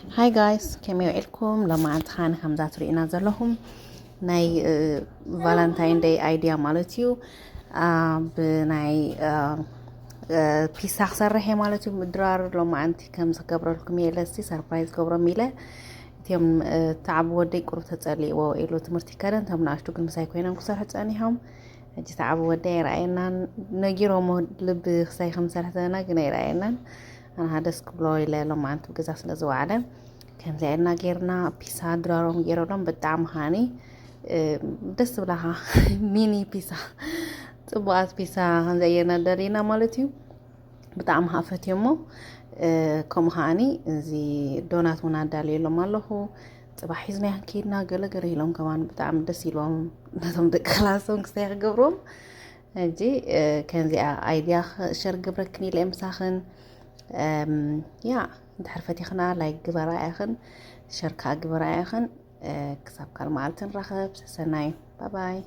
Hi guys, ከመይ ውዒልኩም? ሎማዓንቲ ኸዓኒ ከምዛ ትርእዩና ዘለኹም ናይ ቫላንታይን ደይ ኣይድያ ማለት እዩ። ብናይ ፒሳ ክሰርሕ እየ ማለት እዩ። ምድራር ሎማዓንቲ ከም ዝገብረልኩም እየ ኢለ እስቲ ሰርፕራይዝ ገብሮም ኢለ። እቲኦም ተዓቢ ወደይ ቁሩብ ተጸሊእዎ ኢሉ ትምህርቲ ከደን እቶም ንኣሽቱ ግን ምሳይ ኮይኖም ክሰርሑ ጸኒሖም። ሕጂ ተዓቢ ወደይ ኣይረኣየናን። ነጊሮሞ ልቢ ክሳይ ከም ዝሰርሕ ዘለና ግን ኣይረኣየናን። ኣንሃ ደስ ክብሎ ኢለ ሎማዓንቲ ብገዛ ስለ ዝወዓለ ከምዚ ኢልና ጌርና ፒሳ ድራሮም ጌረሎም ብጣዕሚ ሃኒ ደስ ዝብላኻ ሚኒ ፒሳ ጽቡቓት ፒሳ ከምዚ ጌርና ደሪና ማለት እዩ። ብጣዕሚ ሃፈት እሞ ከምኡ ከዓኒ እዚ ዶናት እውን ኣዳልየሎም ኣለኹ። ጽባሕ ሒዝና ከይድና ገለገለ ኢሎም ከማን ብጣዕሚ ደስ ኢሎም ነቶም ደቂ ክላሶም ክስታይ ክገብሮም። ሕጂ ከምዚኣ ኣይድያ ሸር ግብረክን ኢለ ምሳኽን። ያ እንድሕር ፈቲኽና ላይክ ግበራ ኢኽን፣ ሸር ከዓ ግበራ ኢኽን። ክሳብ ካልእ መዓልቲ ንራኸብ። ሰሰናዩ። ባባይ።